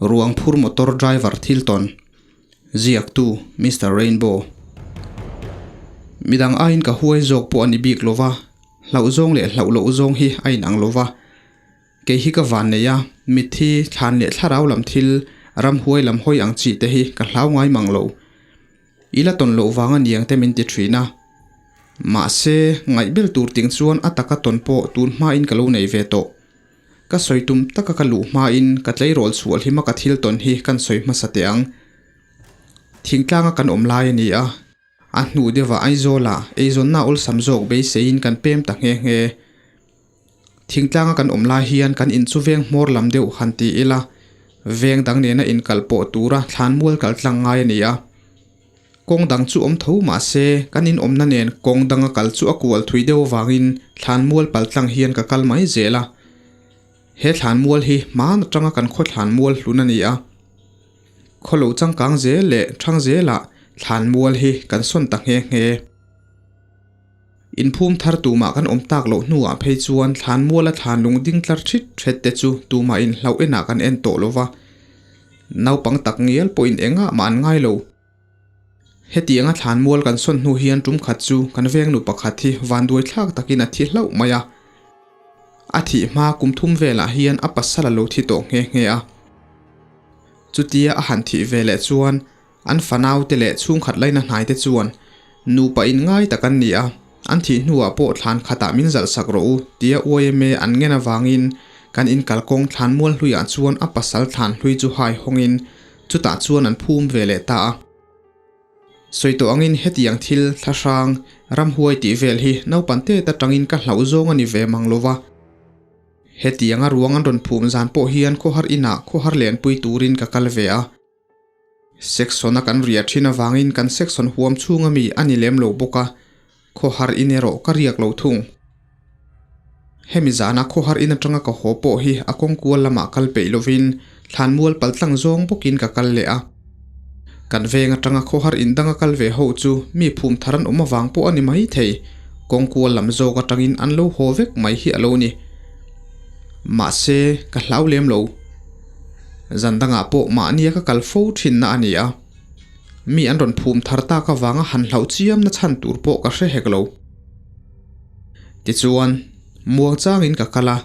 Ruang phur motor driver thil tawn ziaktu Mister Rainbow. Midang aiin ka huai zawk pawh a ni bik lo va, hlauh zawng leh hlauh loh zawng hi a inang lo va. Kei hi ka van nei a, mitthi, thlan leh thlarau lam thil, ramhuai lam hawi ang chi te hi ka hlau ngai mang lo. I la tawn loh vang a niang te min ti thin a. Mahse, ngaihbel tur ting chuan a taka tawn pawh tun hmain ka lo nei ve tawh. Ka sawi tum taka ka luh hmain ka tleirawl chhuah hlima ka thil tawn hi kan sawi hmasa teh ang. Thingtlanga kan awm lai a ni a. A hnu deuhah Aizawlah eizawnna awlsam zawk beiseiin kan pem ta nghe nghe. Thingtlanga kan awm lai hian kan in chu veng hmawr lam deuh han ti ila, veng dang nena inkal pawh tura thlanmual kal tlang ngai a ni a. Kawng dang chu awm tho mah se, kan in awmna nen kawng danga kal chu a kual thui deuh avangin thlanmual pal tlang hian ka kal mai zel a. He thlanmual hi hmaan atanga kan khaw thlanmual hlun a ni a. Khaw lo changkang zel leh thang zelah thlanmual hi kan sawn ta nghe nghe. Inphum thar tumah kan awm tak loh hnuah phei chuan thlanmuala thlan lung ding tlar thit thet te chu tumah inhlauh enah kan en tawh lo va. Naupang tak ngial pawhin engah mah an ngai lo. Hetianga thlanmual kan sawn hnu hian tum khat chu kan vengnu pakhat hi vanduai thlak takin a thi hlauh mai a. A thih hma kum thum velah hian a pasal a lo thi tawh nghe nghe a. Chutia a han thih ve leh chuan An fanaute leh chhungkhat laina hnaite chuan nupa in ngai tak an ni a, an thih hnuah pawh thlan khatah min zalh sak rawh u tia YMA an ngen avangin kan inkalkawng thlan mual hluiah chuan a pasal thlan hlui chu hai hawngin chutah chuan an phum ve leh ta a. Sawi tawh angin hetiang thil thlahrang, ramhuai tih vel hi naupang tet atangin ka hlauh zawng a ni ve mang lova. Hetianga ruang an rawn phum zan pawh hian khawhar inah khawhar lenpui turin ka kal ve a. Section a kan riah thin avangin kan section huam chhunga mi a ni lem lo bawk a, khawhar in erawh ka riak lo thung. Hemi zana khawhar in atanga ka haw pawh hi a kawng kual lamah kal peih lovin thlanmual paltlang zawng bawkin ka kal leh a. Kan veng atanga khawhar in danga kal ve ho chu mi phum thar an awm avang pawh a ni mai thei, kawng kual lam zawk atangin an lo haw vek mai hi a lo ni. Mahse, ka hlau lem lo. Zan dangah pawh mahnia ka kal fo thinna a ni a, mi an rawn phum thar tak avanga han hlauh chiamna chhan tur pawh ka hre hek lo. Tichuan, muang changin ka kal a,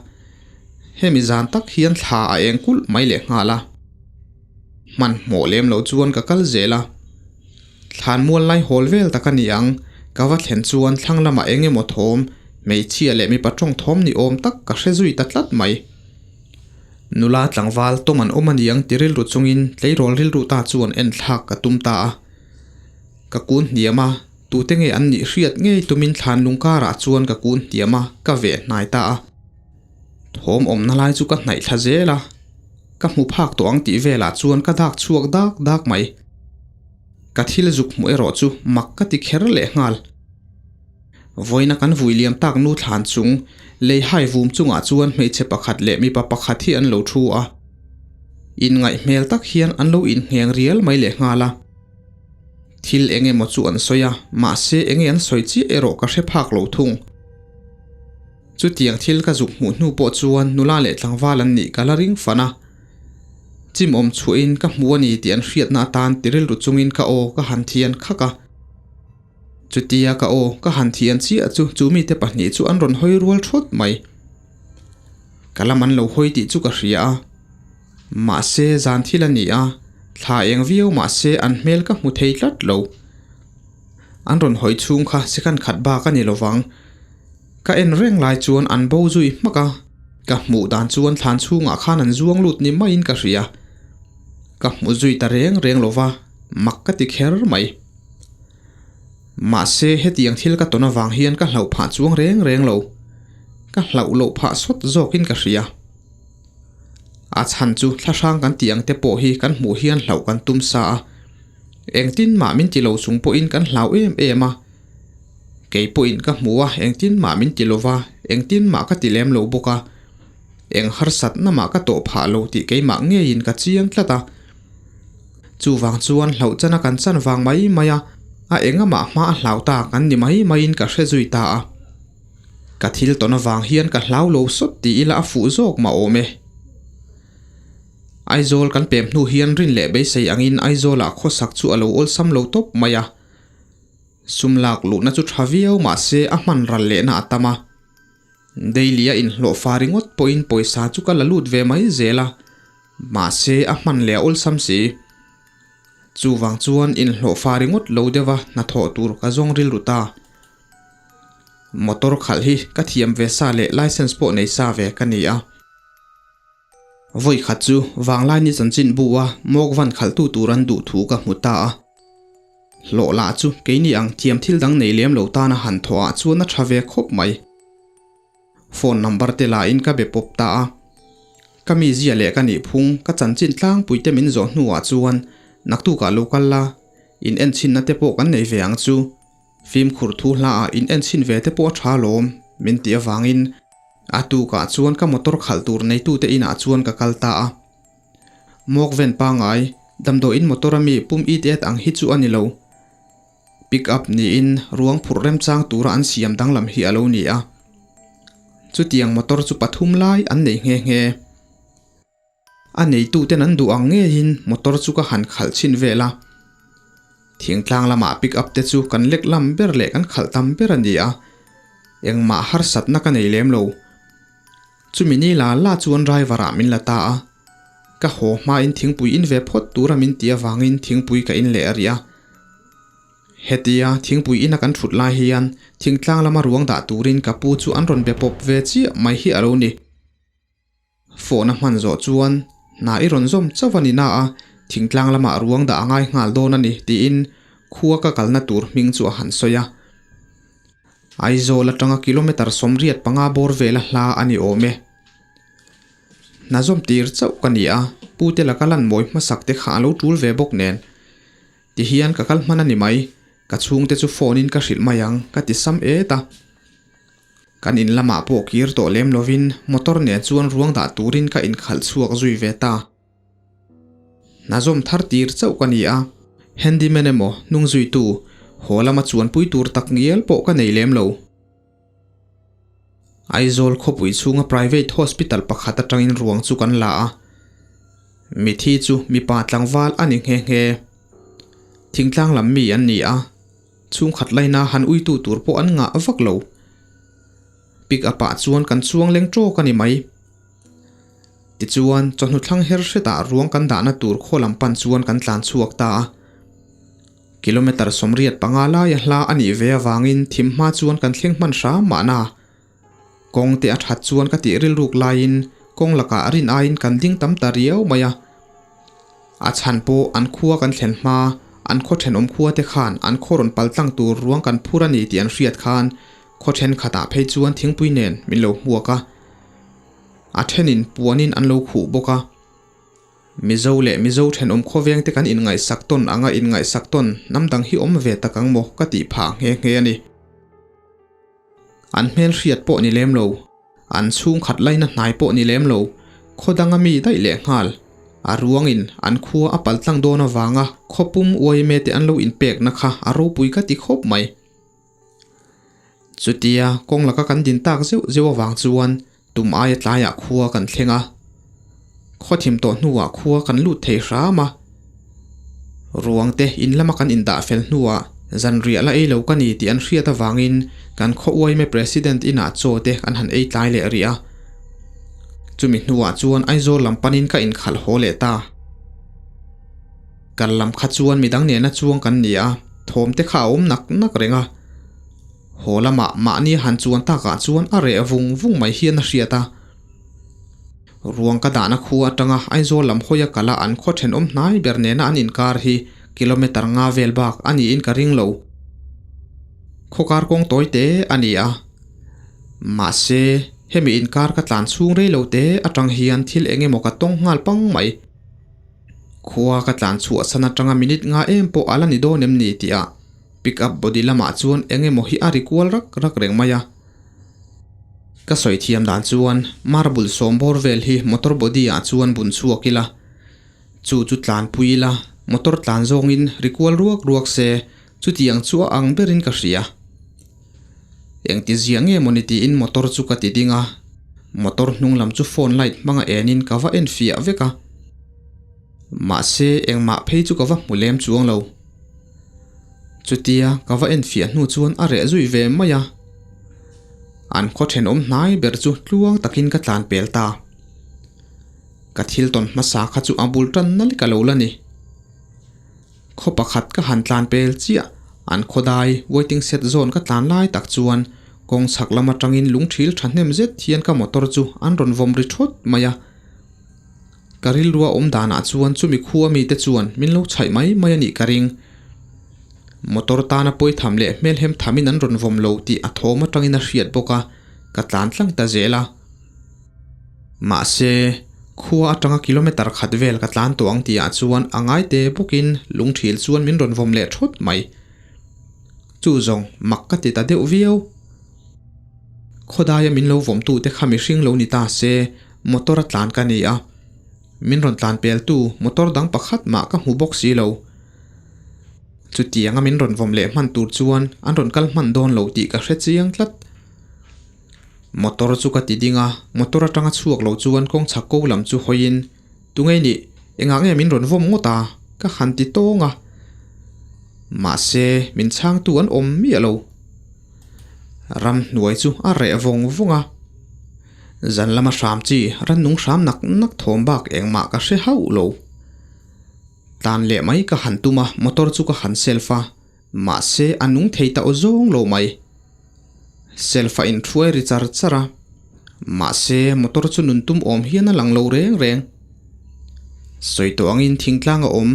hemi zan tak hian thla a eng kulh mai leh nghal a. Hmanhmawh lem lo chuan ka kal zel a, thlanmual lai hawl vel tak a ni ang, ka va thlen chuan thlang lamah eng emaw thawm, hmeichhia leh mipa tawng thawm ni awm tak ka hre zui ta tlat mai. Nula tlangval tawm an awm a niang ti rilru chungin tleirawl rilru ta chuan en thlak ka tum ta a. Ka kun hniam a, tute nge an nih hriat ngei tumin thlan lung karah chuan ka kun hniam a, ka veh hnai ta a. Thawm awmna lai chu ka hnaih thla zel a, ka hmu phak tawh ang tih velah chuan ka dak chhuak dak dak mai. Ka thil zuk hmuh erawh chu mak ka ti kher leh nghal. Vawiina kan vui liam tak nu thlan chung lei hai vum chungah chuan hmeichhe pakhat leh mipa pakhat hi an lo thu a. Inngaih hmel tak hian an lo inngheng rial mai leh nghal a. Thil eng emaw chu an sawi a, mahse enge an sawi chiah erawh ka hre phak lo thung. Chutiang thil ka zuk hmuh hnu pawh chuan nula leh tlangval an nih ka la ring fan a. Chim awm chhuahin ka hmu a ni tih an hriatna atan ti rilru chungin ka aw ka han thian khak a. Chutia ka aw ka han thian chiah chu chu mite pahnih chu an rawn hawi rual thawt mai. Ka lam an lo hawi tih chu ka hria a. Mahse zan thil a ni a, thla eng viau mahse an hmel ka hmu thei tlat lo. An rawn hawi chhung kha second khat bak a ni lovang. Ka en reng lai chuan an bo zui hmak a, ka hmuh dan chuan thlan chhungah khan an zuang lut ni maiin ka hria. Ka hmu zui ta reng reng lova, mak ka ti kher mai. Mahse hetiang thil ka tawn avang hian ka hlauh phah chuang reng reng lo. Ka hlauh loh phah sawt zawkin ka hria. A chhan chu thlahrang kan tih ang te pawh hi kan hmuh hian hlauh kan tum sa a. Engtin mah min ti lo chung pawhin kan hlau em em a. Kei pawhin ka hmu a, engtin mah min ti lo va, engtin mah ka ti lem lo bawk a. Eng harsatna mah ka tawh phah lo tih keimah ngeiin ka chiang tlat a. Chuvang chuan hlauh chana kan chan vang mai mai a, a engamah hma a hlau ta kan ni mai maiin ka hre zui ta a. Ka thil tawn avang hian ka hlau lo sawt ti ila a fuh zawk mah awm e. Aizawl kan pem hnu hian rin leh beisei angin Aizawlah khawsak chu a lo awlsam lo tawp mai a. Sum lak luhna chu tha viau mah se a hman ral lehna a tam a. Daily a inhlawh fa ringawt pawhin pawisa chu ka la lut ve mai zel a, mahse a hman leh a awlsam si. Chuvang chuan inhlawh fa ringawt lo deuha hnathawh tur ka zawng rilru ta. Motor khalh hi ka thiam ve sa leh licence pawh nei sa ve ka ni a. Vawi khat chu Vanglaini chanchin bu a mawk van khalhtu tur an duh thu ka hmu ta a. Hlawh lah chu keini ang thiam thil dang nei lem lo tana han thawh ah chuan a tha ve khawp mai. Phone number te la in ka be pawp ta a. Ka mizia leh ka nih phung ka chanchin tlangpui te min zawh hnuah chuan naktukah lo kal la, in enchhinna te pawh kan nei ve ang chu. Fimkhur thu hla ah in enchhin ve te pawh a tha lawm min tih avangin A tukah chuan ka motor khalh tur neitute inah chuan ka kal ta a. Mawk ven pangai, damdawiin motor a mi pum it et ang hi chu a ni lo. Pick up niin ruang phurh remchang tura an siam danglam hi a lo ni a. Chutiang motor chu pathum lai an nei nghe nghe. A neituten an duh ang ngeiin motor chu ka han khalh chhin vel a. Thingtlang lamah pick up te chu kan lek lam ber leh kan khalh tam ber a ni a, engmah harsatna ka nei lem lo. Chumi ni la la chuan driver ah min la ta a, ka haw hmain thingpui in ve phawt tura min tih avangin thingpui ka in leh a rih a. Hetia thingpui ina kan thut lai hian thingtlang lama ruang dah turin ka pu chu an rawn be pawp ve chiah mai hi a lo ni. Phone a hman zawh chuan hna i rawn zawm chauh a ni na a, thingtlang lamah ruang dah a ngai nghal dawn a ni tiin khua ka kalna tur hming chu a han sawi a. Aizawl atanga kilometre 85 bawr vela hla a ni awm e. Hna zawm tir chauh ka ni a, pute laka lan mawi hmasak te kha a lo tul ve bawk nen. Tihian ka kal hman a ni mai, ka chhungte chu phone in ka hrilh mai ang ka ti sam et a. Kan in lamah pawh kir tawh lem lovin motor nen chuan ruang dah turin ka inkhalh chhuak zui ve ta. Hna zawm thar tir chauh ka ni a, handyman emaw hnung zuitu haw lama chuanpui tur tak ngial pawh ka nei lem lo. Aizawl khawpui chhunga private hospital pakhat atangin ruang chu kan la a, mithi chu mipa tlangval a ni nghe nghe. Thingtlang lam mi an ni a. Chhungkhat laina han uitu tur pawh an ngah vak lo. Pick up ah chuan kan chuang leng tawk a ni mai. Tichuan, chawhnu thlang her hretah ruang kan dahna tur khaw lam pan chuan kan tlan chhuak ta a. Kilometre 85 laia hla a nih ve avangin thim hma chuan kan thleng hman hram mahna. Kawng te a that chuan ka tih rilruk laiin kawng lakah rin aiin kan ding tam ta riau mai a. A chhan pawh an khua kan thlen hma, an khaw thenawm khua te khan an khaw rawn pal tlang tur ruang kan phur a ni tih an hriat khan khaw thenkhatah phei chuan thingpui nen min lo hmuak a. A thenin puanin an lo khuh bawk a. Mizo leh Mizo thenawm khawveng te kan inngaihsak tawn anga inngaihsak tawn hnam dang hi awm ve tak ang maw ka tih phah nghe nghe a ni. An hmel hriat pawh ni lem lo. An chhungkhat laina hnai pawh ni lem lo, khaw danga mi daih leh nghal. A ruangin an khua a pal tlang dawn avanga khaw pum uaime te an lo inpekna kha a ropui ka ti khawp mai. Chutia kawng laka kan din tak zeuh zeuh avang chuan tum aia tlaiah khua kan thleng a. Khaw thim tawh hnuah khua kan lut thei hram a. Ruang te in lama kan indah fel hnuah zanriah la ei lo ka ni tih an hriat avangin kan khaw uaime President inah chaw te an han ei tlai leh rih a. Chumi hnuah chuan Aizawl lam panin ka inkhalh haw leh ta. Kal lam kha chuan midang nena chuang kan ni a, thawm te kha a awm nak nak reng a. Haw lamah mahni han chuan takah chuan a reh vung vung mai hian a hriat a. Ruang ka dahna khu atanga Aizawl lam hawia kala an khaw thenawm hnai ber nena an inkar hi kilometre nga vel bak a niin ka ring lo. Khawkar kawng tawi te a ni a. Mahse, hemi inkar ka tlan chhung rei lo te atang hian thil eng emaw ka tawng nghal pang mai. Khua ka tlan chhuah san atanga minute nga em pawh a la ni dawn em ni tihah pick up body lamah chuan eng emaw hi a ri kual rak rak reng mai a. Ka sawi thiam dan chuan marble sawm bawr vel hi motor body ah chuan bun chhuak ila, chu chu tlanpui ila, motor tlan zawngin ri kual ruak ruak se chutiang chu a ang berin ka hria. Engti zia nge mawni tiin motor chu ka ti ding a, motor hnung lam chu phone light hmanga enin ka va en fiah vek a. Mahse engmah phei chu ka va hmu lem chuang lo. Chutia ka va enfiah hnu chuan a reh zui ve mai a. An khaw thenawm hnai ber chu tluang takin ka tlan pel ta. Ka thil tawn hmasa kha chu a bul tan nal ka lo la ni. Khaw pakhat ka han tlan pel chiah, an khawdai waiting shed zawn ka tlan lai tak chuan kawng chhak lam atangin lungthil thahnem zet hian ka motor chu an rawn vawm ri thawt mai a. Ka rilrua awm danah chuan chumi khua mite chuan min lo chhaih mai mai a nih ka ring. Motor tana pawi tham leh hmelhem thamin an rawn vawm lo tih a thawm atangin a hriat bawk a, ka tlan tlang ta zel a. Mahse, khua atanga kilometre khat vel ka tlan tawh ang tihah chuan a ngai te bawkin lungthil chuan min rawn vawm leh thawt mai. Chu zawng mak ka ti ta deuh viau. Khawdaia min lo vawmtute kha mihring lo ni ta se, motor a tlan ka ni a. Min rawn tlan peltu motor dang pakhat mah ka hmu bawk si lo. Chutianga min rawn vawm leh hman tur chuan an rawn kal hman dawn lo tih ka hre chiang tlat. Motor chu ka ti ding a, motor atanga chhuak lo chuan kawng chhak ko lam chu hawiin, Tunge nih, engah nge min rawn vawm ngawt a? ka han ti tawng a. Mahse, min chhangtu an awm miah lo. Ramhnuai chu a reh vawng vawng a. Zan lama hram chi rannung hram nak nak thawm bak engmah ka hre hauh lo. Tlan leh mai ka han tum a, motor chu ka han self a, mahse a nung thei ta aw zawng lo mai. Self a inthuai ri char char a, mahse motor chu nun tum awm hian a lang lo reng reng. Sawi tawh angin thingtlang a awm,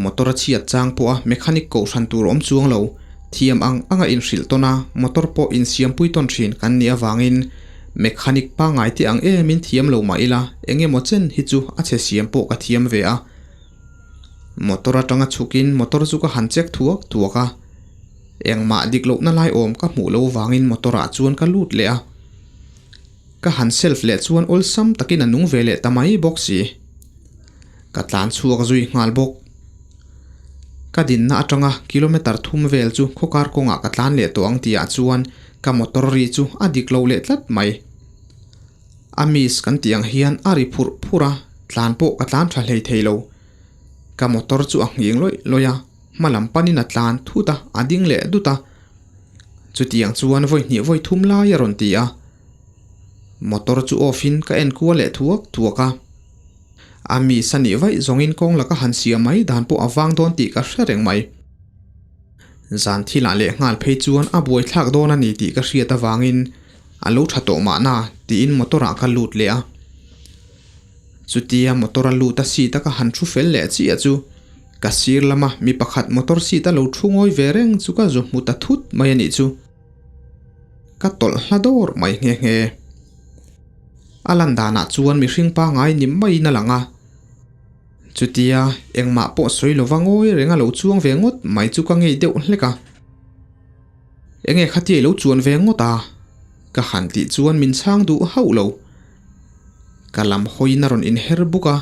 motor a chhiat chang pawh a mechanic kohhran tur awm chuang lo, thiam ang anga inhrilh tawn a, motor pawh insiampui tawn thin kan nih avangin mechanic pangngai te ang emin thiam lo mah ila eng emaw chen hi chu a chhe siam pawh ka thiam ve a. Motor atanga chhukin motor chu ka han check thuak thuak a, engmah dik lohna lai awm ka hmuh lo vangin motor ah chuan ka lut leh a. Ka han self leh chuan awlsam takin a nung ve leh ta mai bawk si. Ka tlan chhuak zui nghal bawk. Ka dinna atanga kilometer thum vel chu khawkar kawngah ka tlan leh tawh ang tihah chuan ka motor ri chu a dik lo leh tlat mai. A miss kan tih ang hian a ri phurh phurh a, tlan pawh ka tlan tha hlei thei lo. Ka motor chu a nghing lawih lawih a, hma lam panin a tlan thut a, a ding leh dut a. Chutiang chuan vawi hnih vawi thum lai a rawn ti a. Motor chu off in ka en kual leh thuak thuak a. A mi sa nih vaih zawngin kawng laka han siam mai dan pawh a vang dawn tih ka hre reng mai. Zan thilah leh nghal phei chuan a buaithlak dawn a ni tih ka hriat avangin a lo tha tawh mahna tiin motor ah ka lut leh a. Chutia motor a lut a seat a ka han thu fel leh chiah chu ka sir lama mi pakhat motor seat a lo thu ngawi ve reng chu ka zu hmu ta thut mai a nih chu. Ka tawlh hla dawr mai nghe nghe. A lan danah chuan mihring pangai ni maiin a lang a. Chutia engmah pawh sawi lova ngawi reng a lo chuang ve ngawt mai chu ka ngei deuh hlek a. Enge khatia i lo chuan ve ngawt a? Ka han tih chuan min chhang duh hauh lo. Ka lam hawiin a rawn inher buk a,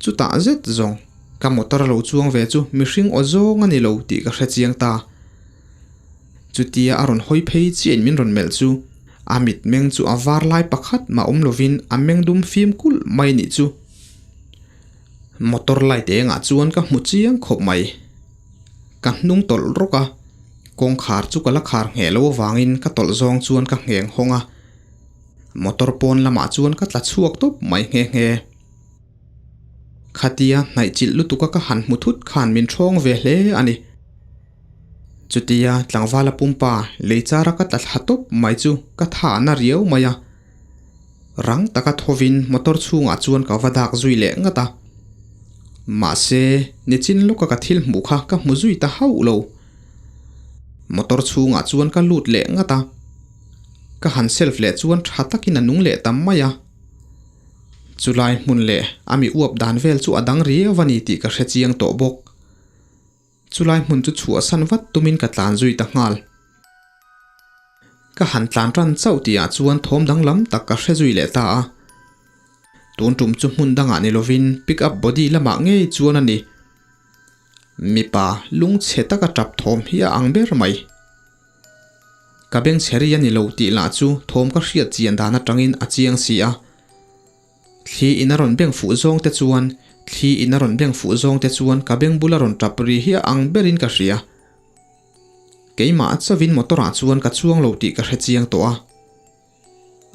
chutah zet zawng ka motor a lo chuang ve chu mihring aw zawng a ni lo tih ka hre chiang ta. Chutia a rawn hawi phei chiahin min rawn melh chu a mitmeng chu a var lai pakhat mah awm lovin a meng dum fim kulh mai nih chu. Motor light engah chuan ka hmu chiang khawp mai. Ka hnung tawlh rawk a, kawngkhar chu ka la khar ngheh lo avangin ka tawlh zawng chuan ka ngheng hawng a. Motor pawn lamah chuan ka tla chhuak tawp mai nghe nghe. Khatia hnaih chilh lutuk a ka han hmu thut khan min ṭhawng ve hle a ni. Chutia tlangvala pumpa lei chara ka tla thla tawp mai chu ka tha a na riau mai a. Rang taka thovin motor chhungah chuan ka va dak zui leh ngat a. Mahse, nichin lawka ka thil hmuh kha ka hmu zui ta hauh lo. Motor chhungah chuan ka lut leh ngat a. Ka han self leh chuan tha takin a nung leh ta mai a. Chulai hmun leh a mi uap dan vel chu a dang riau a ni tih ka hre chiang tawh bawk. Chulai hmun chu chhuahsan vat tumin ka tlan zui ta nghal. Ka han tlan tan chauh tihah chuan thawm danglam tak ka hre zui leh ta a. Tun tum chu hmun dangah ni lovin pick up body lamah ngei chuan a ni. Mipa lungchhe taka tap thawm hi a ang ber mai. Ka beng chhe ri a ni lo tih lah chu thawm ka hriat chian dan atangin a chiang si a. Thli in a rawn beng fuh zawng te chuan Thli in a rawn beng fuh zawng te chuan ka beng bula rawn tap ri hi a ang berin ka hria. Keimah chauhin motor ah chuan ka chuang lo tih ka hre chiang tawh a.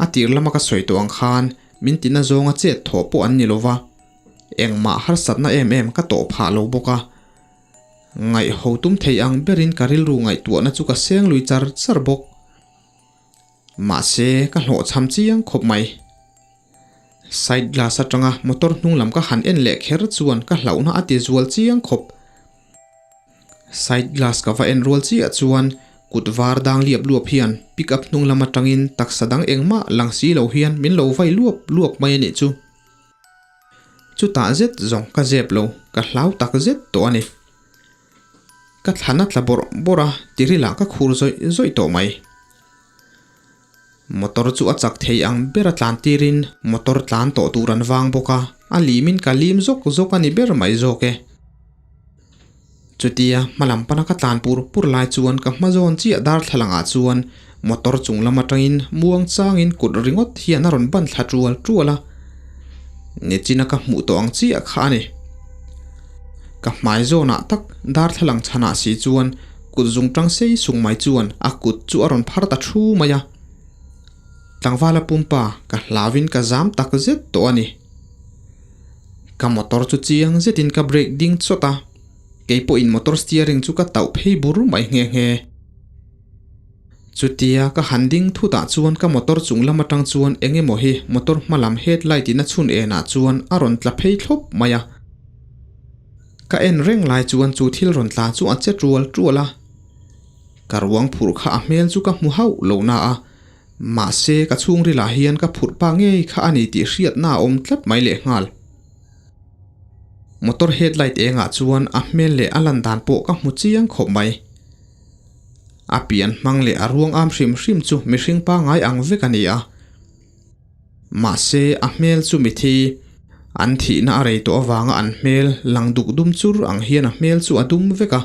A tir lama ka sawi tawh ang khan min tina zawnga chet thawh pawh an ni lo va, engmah harsatna em em ka tawh phah lo bawk a. Ngaihho tum thei ang berin ka rilru ngaihtuahna chu ka seng lui char char bawk. Mahse ka hlawhchham chiang khawp mai. Side glass atanga motor hnung lam ka han en leh kher chuan ka hlauhna a ti zual chiang khawp. Side glass ka va en rual chiah chuan kut var dang liap luap hian pick up hnung lam atangin taksa dang engmah lang si lo hian min lo vai luap luap mai a nih chu. Chutah zet zawng ka zep lo, ka hlau tak zet tawh a ni. Ka thlan a tla bawrh bawrh a, tiril ah ka khur zawih zawih tawh mai. Motor chu a chak thei ang ber a tlan tirin motor tlan tawh tur an vang bawk a, a limin ka lim zawk zawk a ni ber mai zawk e. Chutia hmalam pana ka tlan pur pur lai chuan ka hma zawn chiah darthlalang ah chuan motor chung lam atangin muang changin kut ringawt hian a rawn ban thla tual tual a, nichina ka hmuh tawh ang chiah kha a ni. Ka hmai zawnah tak darthlalang chhanah si chuan Kut zung tang sei sung mai chuan a kut chu a rawn phar ta thu mai a. Tlangvala pumpa ka hlauin ka zam tak zet tawh a ni. Ka motor chu chiang zetin ka brake ding chawt a, kei pawhin motor steering chu ka tauh phei bur mai nghe nghe. Chutia ka han ding thutah chuan ka motor chung lam atang chuan eng emaw hi motor hma lam headlight in a chhun enah chuan a rawn tla phei thlawp mai a. Ka en reng lai chuan chu thil rawn tla chu a che tual tual a, ka ruang phurh kha a hmel chu ka hmu hauh lo na a, mahse ka chhungril ah hian ka phurh pa ngei kha a ni tih hriatna a awm tlat mai lehnghal. Motor headlight engah chuan a hmel leh a lan dan pawh ka hmu chiang khawp mai. A pian hmang leh a ruang am hrim hrim chu mihring pangngai ang vek a ni a. Mahse, a hmel chu mithi, an thihna a rei tawh avanga an hmel lang duk dum chur ang hian a hmel chu a dum vek a,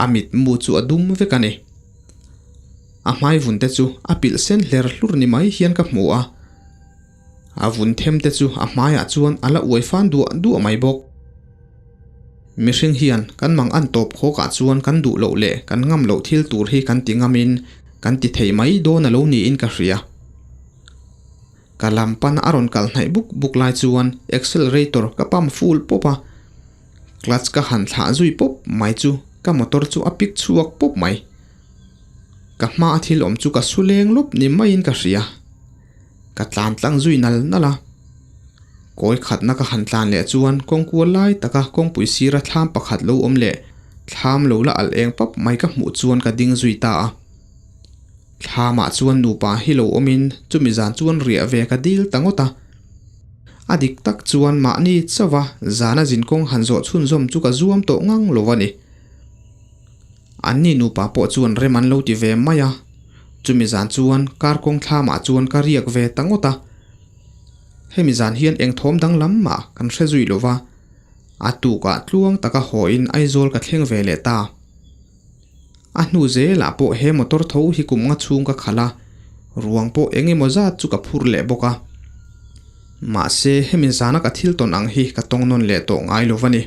a mitmu chu a dum vek a ni. A hmai vun te chu a pilh sen hler hlur ni mai hian ka hmu a, a vun them te chu a hmaiah chuan a la uai fan duah duah mai bawk. Mihring hian kan mang an tawp khawkah chuan kan duh loh leh kan ngam loh thil tur hi kan ti ngamin kan ti thei mai dawn a lo niin ka hria. Ka lam pan a rawn kal hnaih buk buk lai chuan accelerator ka pump full pawp a, clutch ka han thlah zui pawp mai chu ka motor chu a pik chhuak pawp mai. Ka hma a thil awm chu ka su leng lawp ni maiin ka hria. Ka tlan tlang zui nal nal a. Kawi khatna ka han tlan leh chuan kawngkual lai taka kawngpui sira thlam pakhat lo awm leh thlam lo la alh eng pap mai ka hmuh chuan ka ding zui ta a. Thlamah chuan nupa hi lo awmin chumi zan chuan riah ve ka dil ta ngawt a. A dik tak chuan mahni chauha zana zinkawng han zawh chhunzawm chu ka zuam tawh ngang lo a ni. Anni nupa pawh chuan rem an lo ti ve mai a, chumi zan chuan kar kawng thlamah chuan ka riak ve ta ngawt a. Hemi zan hian eng thawm danglam mah kan hre zui lo va, a tukah tluang taka hawiin Aizawl ka thleng ve leh ta. A hnu zelah pawh he motor tho hi kum nga chhung ka khalh a, ruang pawh eng emaw zat chu ka phur leh bawk a. Mahse, hemi zana ka thil tawn ang hi ka tawng nawn leh tawh ngai lo va ni.